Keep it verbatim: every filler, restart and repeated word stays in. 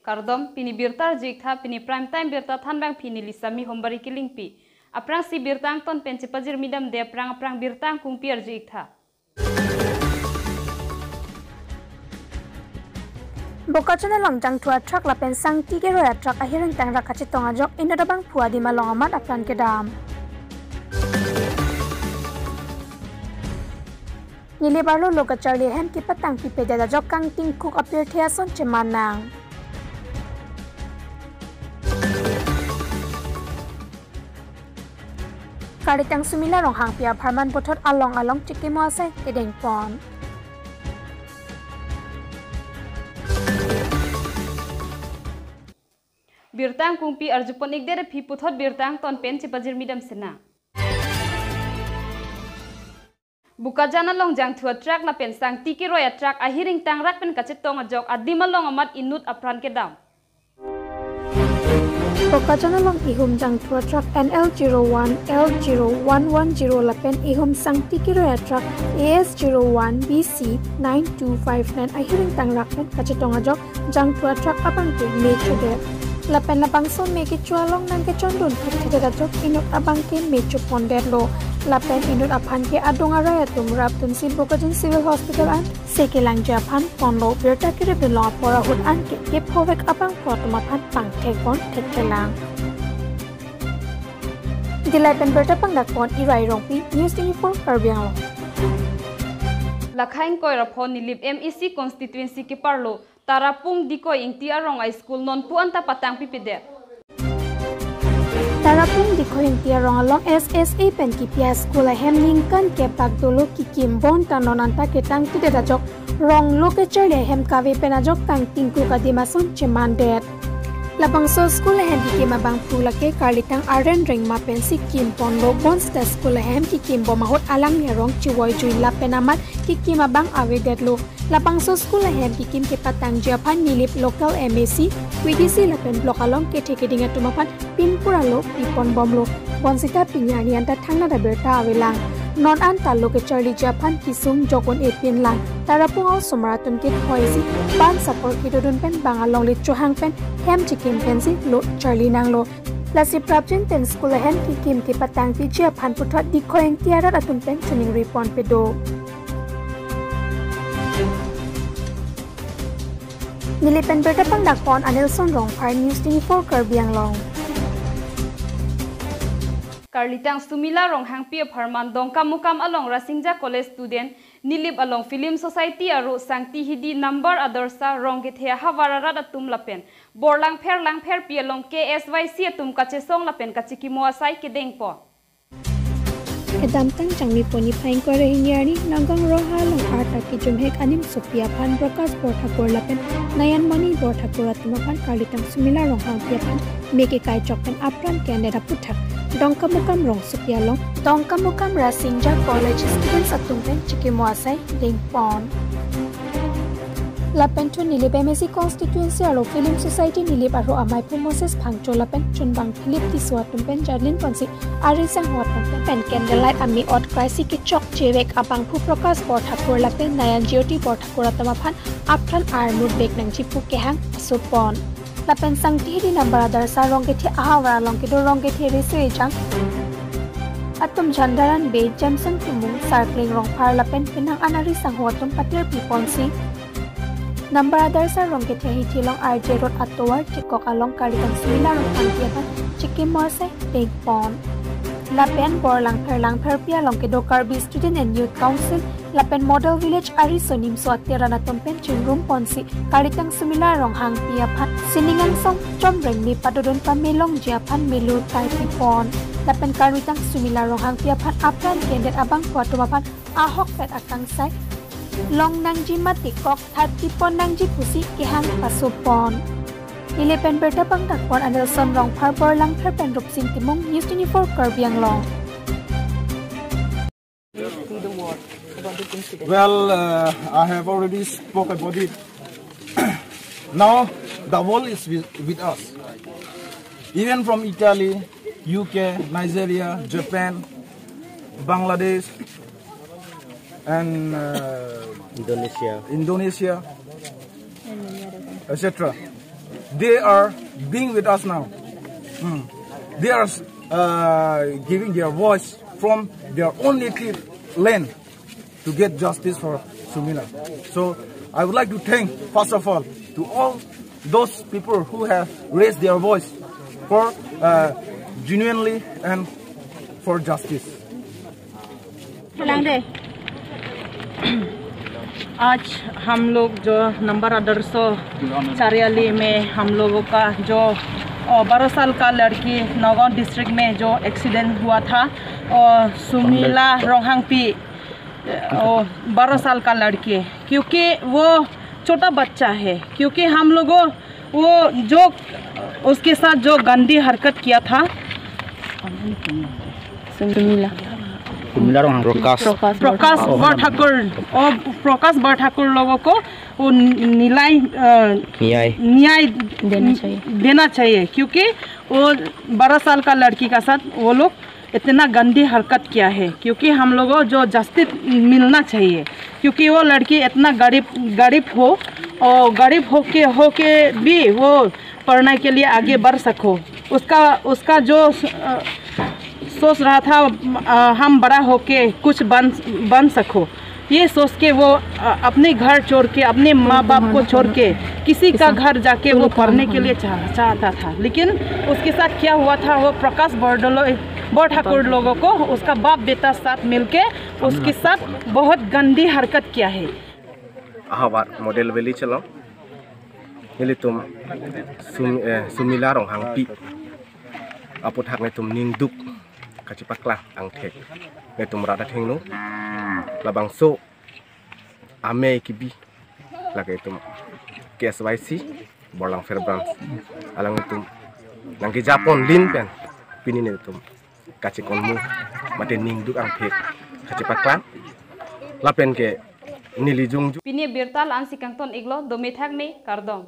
Kardom, pini birta arju-iktha, pini prime time birta thanbangpi neli Sami Hombari Kilingpi. Aphrangsi birta angton pen chepajirmi damde aphrang aphrang birta angkungpi arju-iktha. Bokajan along jangthu atruck lapen sangti keroi atruck ahiring tangrak kachetong ajok inut abangphu adim along amat apran kedam. Nilip arlo lo kacharli ahem kepatang pipedet ajok kangtingkuk apirthe ason cheman nang. Karlitang Sumila Ronghangpi apharman puthot along along chikimo asai kedengpon. Birta angkungpi arjupon-ikdet aphi puthot birta angton pen chepajirmi dam sena. Bokajan along jangthu atruck lapen sangti keroi atruck ahiring tangrak pen kachetong ajok adim along amat inut apran kedam. Bokajan along ihum jangthu atruck N L zero one L zero one one zero lapen ihum sangti keroi atruck A S zero one B C nine two five nine ahiring tangrak pen kachetong ajok jangthu atruck abangke me chodet. Lapen labangso me kecho along nangkechondun thekthedet ajok inut abangke me chopondetlo. Lapen inut aphan ke adung arai atum rapdunsi Bokajan Civil Hospital an se kelangji aphan ponlo. Birta keripdun long apor ahut anke kephovek abangphu atum aphan pangthekpon thekthelang. Dillai pen birta pangdakpon Irai Rongpi, News twenty-four Karbi Anglong. Lakhain koiraphon Nilip M A C constituency keparlo Tarapung Dikoi Ingti arong a school nonpu anta patang pipedet. Tarapung Dikoi Ingti arong along S S A pen kipi a school ahem ningkan kep bak dolo, kikim bonta non anta ketang pidet ajok rong lo kacharli ahem kave pen ajok kangtingkuk adim ason chemandet. Labangso school ahem kikim abangphu lake karlitang Aren Rengma pensi kimponlo. Bonsita school ahem kikim bom ahut alangli arong chevoi jui lapen amat kikim abang avedetlo. Labangso school ahem kikim kepatangji aphan Nilip local M A C, V D C lapen block along kethe keding atum aphan pinpura lo pipon bomlo. Bonsita pini arni anta thangnat abirta avelang. Non anta lo kacharliji aphan kesung jok un-e pinlang. Tarapung a-osomar atum kethoisi ban sapor kedodun pen bang alongle chohang pen hem chikim pensi lo charli nanglo. Lasi prapjin pen school ahem kikim kepatang piji aphan puthot Dikoi Ingti arat atum pen choningri ponpe do. Nilip pen birta pangdakpon Anilson Rongphar, News twenty-four Karbi Anglong. Karlitang Sumila Ronghangpi apharman Dongkamukam along Rasingja College student, Nilip along Film Society aro Sangti Hidi Nambar Adarsha Rongkethe ahavar arat atum lapen Borlangpher Langpherpi along K S Y C atum kachesong lapen kachikimo asai kedengpon. Kedamtang Changmi Poni phai ingkoi ra hini arni Nagaon Roha along arta kejumhek animsopi aphan Prakash Borthakur lapen Nayanmani Borthakur atum aphan karlitang Sumila Ronghangpi aphan me kekai chok pen apran ke-endet aputhak Dongkamukam rongsopi along Dongkamukam Rasingja College students atum pen chikimo asai dengpon. Lapen thu Nilip M A C constituency aro Film Society Nilip aro amaiphu Moses Phangcho lapen chunbang Philip Tisso atum pen jarlin ponsi ari sangho atum pen candlelight ame ot kraisi kechokchevek abangphu Prakash Borthakur lapen Nayan Jyoti Borthakur atum aphan apran armut vek nangji pu kehang sopon. Lapen Sangti Hidi Nambar Adarsha Rongkethe ahavar along kedo Rongkethe Riso Ejang atum Jhandaran Bey, Jameson Timung, Sarkling Rongphar lapen penang anari sangho atum patir piponsi Nambar Adarsha Rongkethe ahithi along R J Road atovar chikok along karlitang Sumila Ronghangpi aphan chikimo asai dengpon. Lapen Borlangpher Langpherpi along kedo Karbi Student and Youth Council lapen Model Village ariso nimso ateran atum pen chingrum ponsi karlitang Sumila Ronghangpi aphan sining angsong chomreng me padodun pamelongji aphan melu kai pipon. Lapen karlitang Sumila Ronghangpi aphan apran ke-endet abangphu atum aphan ahokpet akangsai long nangji mate kok that pipon nangji pusi kehang pasopon. Nilip pen birta pangdakpon Anilson Rongphar, Borlangpher pen Rupsing Timung, News twenty-four Karbi Anglong. Well, uh, I have already spoke about it. Now, the world is with, with us. Even from Italy, U K, Nigeria, Japan, Bangladesh, and uh, Indonesia. Indonesia, et cetera. They are being with us now. Hmm. They are uh, giving their voice from their own native land to get justice for Sumila. So I would like to thank, first of all, to all those people who have raised their voice for uh, genuinely and for justice. आज हम लोग जो नंबर आदर्श चारियाली में हम लोगों का जो बारह साल का लड़की नगांव डिस्ट्रिक्ट में जो एक्सीडेंट हुआ था, सुमिला रोहांगपी, बारह साल का लड़की, क्योंकि वो छोटा बच्चा है, क्योंकि हम लोगों वो जो उसके साथ जो गंदी हरकत किया था, सुमिला सुमिला रोहांगपी प्रकाश प्रकाश बरठाकुर और प्रकाश बरठाकुर लोगों को वो न्याय न्याय न्याय देना चाहिए। देना चाहिए, क्योंकि वो बारह साल का लड़की का साथ वो लोग इतना गंदी हरकत किया है, क्योंकि हम लोगों जो जस्टिस मिलना चाहिए, क्योंकि वो लड़की इतना गरीब गरीब हो और गरीब होके होके भी वो पढ़ने के लिए आगे बढ़ सको, उसका उसका जो अ, सोच रहा था, अ, हम बड़ा होके कुछ बन बन सको, ये सोच के वो अ, अपने घर छोड़ के, अपने माँ बाप को छोड़ के किसी का घर जाके वो पढ़ने के लिए चाह, चाहता था। लेकिन उसके साथ क्या हुआ था, वो प्रकाश बरठाकुर लोगों को उसका बाप बेटा साथ मिलके उसके साथ बहुत गंदी हरकत किया है। Ahavar Model Valley chelong. Nelitum Sum, eh, Sumila Ronghangpi aputhak nelitum ningduk kachepaklang angthek nelitum rat athengno, labangso amei kebi lake itum K S Y C Borlangpher branch alanglitum nangkejapon lin pen pini nelitum kachekonmu mate ningduk angthek kachepaklang lapen ke neli jungju. Pini birta la-ansi kangton iklo, dome thakme, kardom.